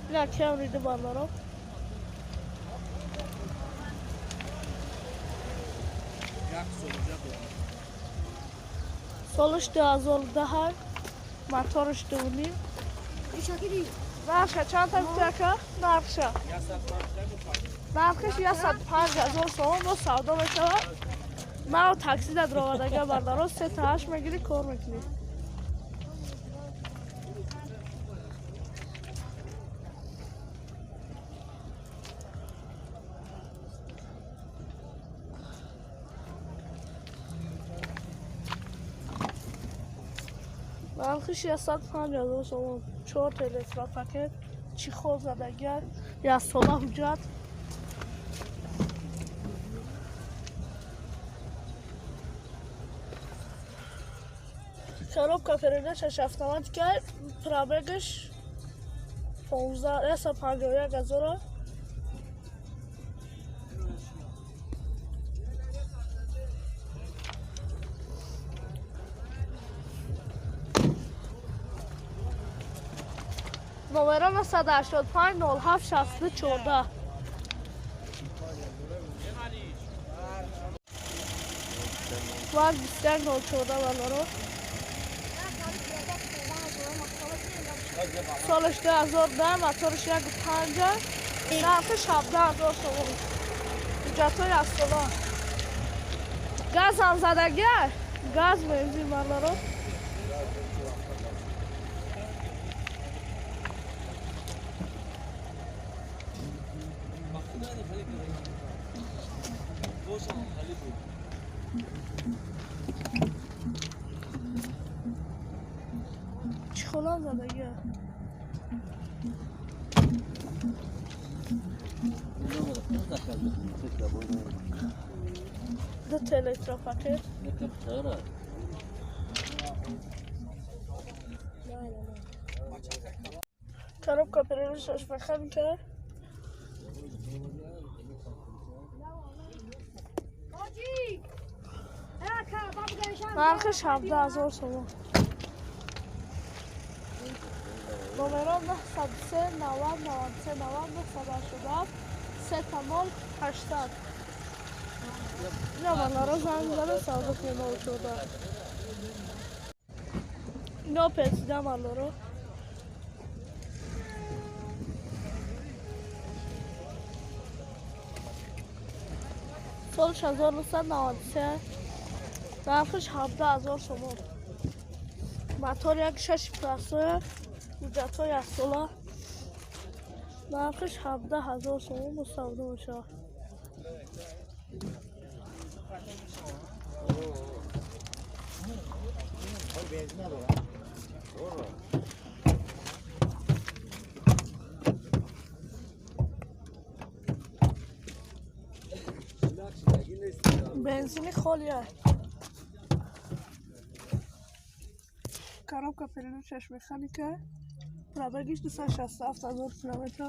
Ина Камри ду, бардаро. Як сол ҳуҷҷат дорад. Солаш 2010, мотораш 2,5. Нарха чанд та гуфти, ака? Нархша? Нархаш 105 000 сомон, бо савдо мешавад. Нав такси дадровадага, бардаро, се та ҳашт мегирӣ, кор мекунӣ. Нархиш 105 000 сомон. Чор электропакет, чехол задагия, яксола ҳуҷҷат. Коробка передачаш автоматика, пробегаш 151 ҳазора. Номера 985 07 62 14. ВАЗ 21 014, бардаро. Солаш 2010, мотораш 1,5, нархиш 17 000 сомон. Ҳуҷҷатҳои яксола. Газам задагия, газ, бензин, бардаро. Чехолам задагия. Дута электропакет. Коробка передачаш механика. Нархиш 17 000 сомон. Номерон 903 90 93 90 987 3 0 800. Ина бардаро, занг зада савдо кунем 14. Ино печида, бардаро. Солш 1993, нархиш 17 000 сомон. Мотор 1,6 простой, ҳуҷҷатҳо яксола. Нархиш 17 000 сомон, бо савдо мешавад. Бензини холия. Коробка передачаш механика. Пробегиш 267 000 километр.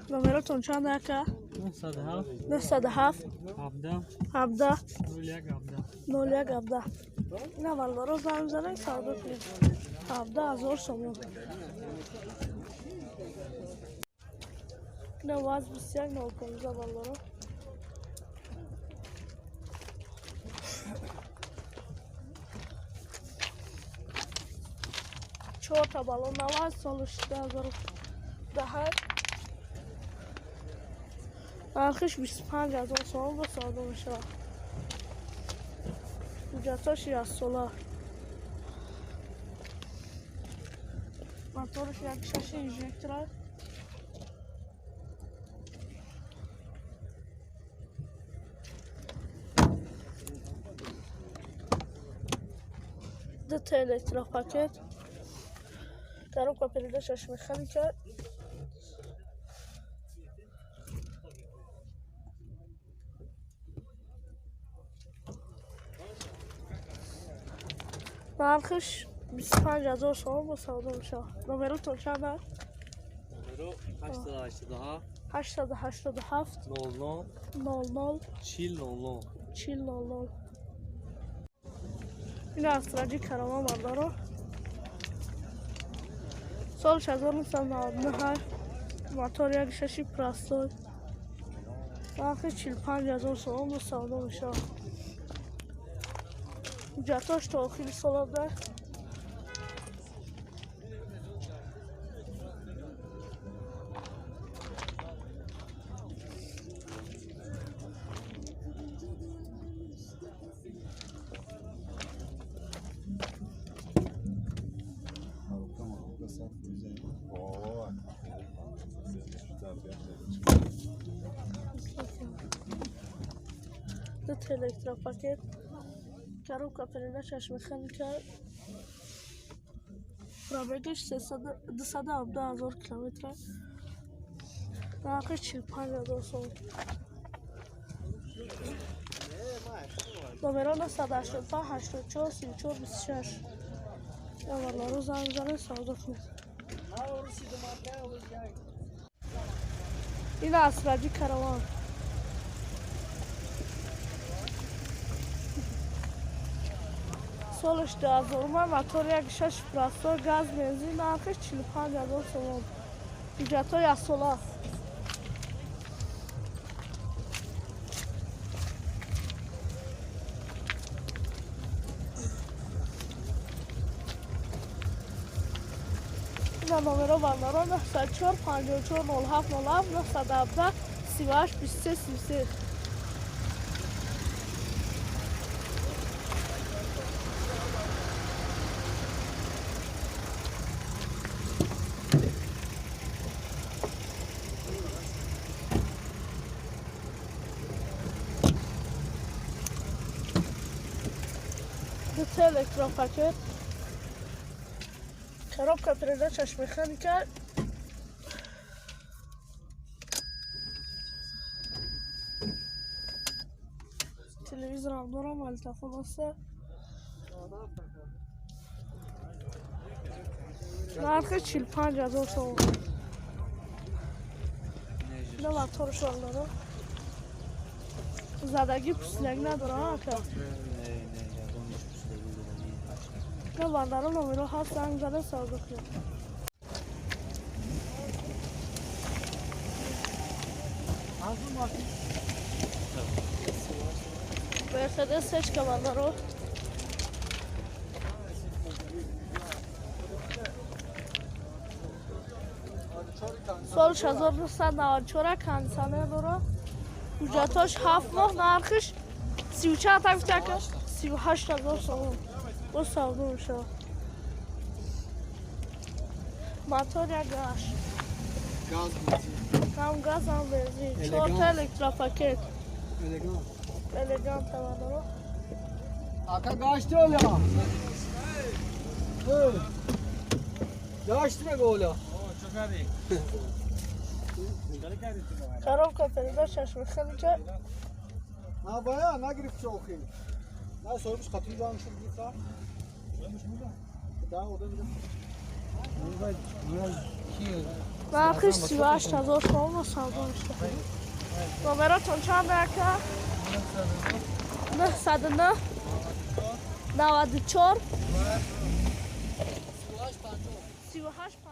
Номеротон чанд, ака? 907. 907. 17. 17. 01 17. 01 17. Ина бардаро, занг занед, савдо кунед. 17 000 сомон. Ина ВАЗ 21 015, бардаро. Чорта баллон навад, солиш 2010, нархиш 25 000 сомон, бо савдо мешавад. Ҳуҷҷатҳош яксола. Мотораш 1,6 инжектора. Дута электропакет. Коробка передачаш механика. Нархиш 25 000 сомон, бо савдо мешавад. Номеротон чанд аст? Номеро 887. 887. 00. 00. 40 00. 40 00. Ина Астраҷи Караван, бардаро. Соли 1999, мотор 1.6 простой. Нархи 45 000 сомон бо савдо мешавад. Ҳуҷҷатҳош то охири сола буда. Ду электропакет, коробка передачаш механика, пробегаш 217 000 километра, нархи 45 000 сомон. Номеро 985 84 34 26. Яварларо занг занед, савдо кунед. Ин асраҷи караван. Солаш 2000, мотор 1.6 простой, газ, бензин, нархиш 45 000 сомон. Ҳуҷҷатҳо яксола. Ина номеро бардаро 904 54 07 07 917 38 23 33. Дута электропакет, коробка передачаш механика, телевизорам дорам, алтафон аста. Нархи 45 000 сомон. Ина моторш дорам. Задагӣ пусилагӣ надорам ака. На бардаро номеро ҳаст, занг зада савдо кунед. Мерседес сечка бардаро. Соли 1994, кондитсионер дора. Ҳуҷҷатҳош 7 моҳ, нархиш 34 та гуфтака 38 000 сомон. Бо савдо мешавад. Мотор 1.8. Газ, бензин. Ҳам газ, ҳам бензин. Чорта электропакет. Элегант. Элегант бардаро. Ака гашти оля. Гашти мега оля. Коробка передачаш механика. На бая нагирифт чохи. На соҳибаш қатъи ҷамъ шуд гирифта. Да, одам гирифт. Нархиш 38 000 сомон бо савдо мешавад. Номеротон чанд ака? 909 94 38.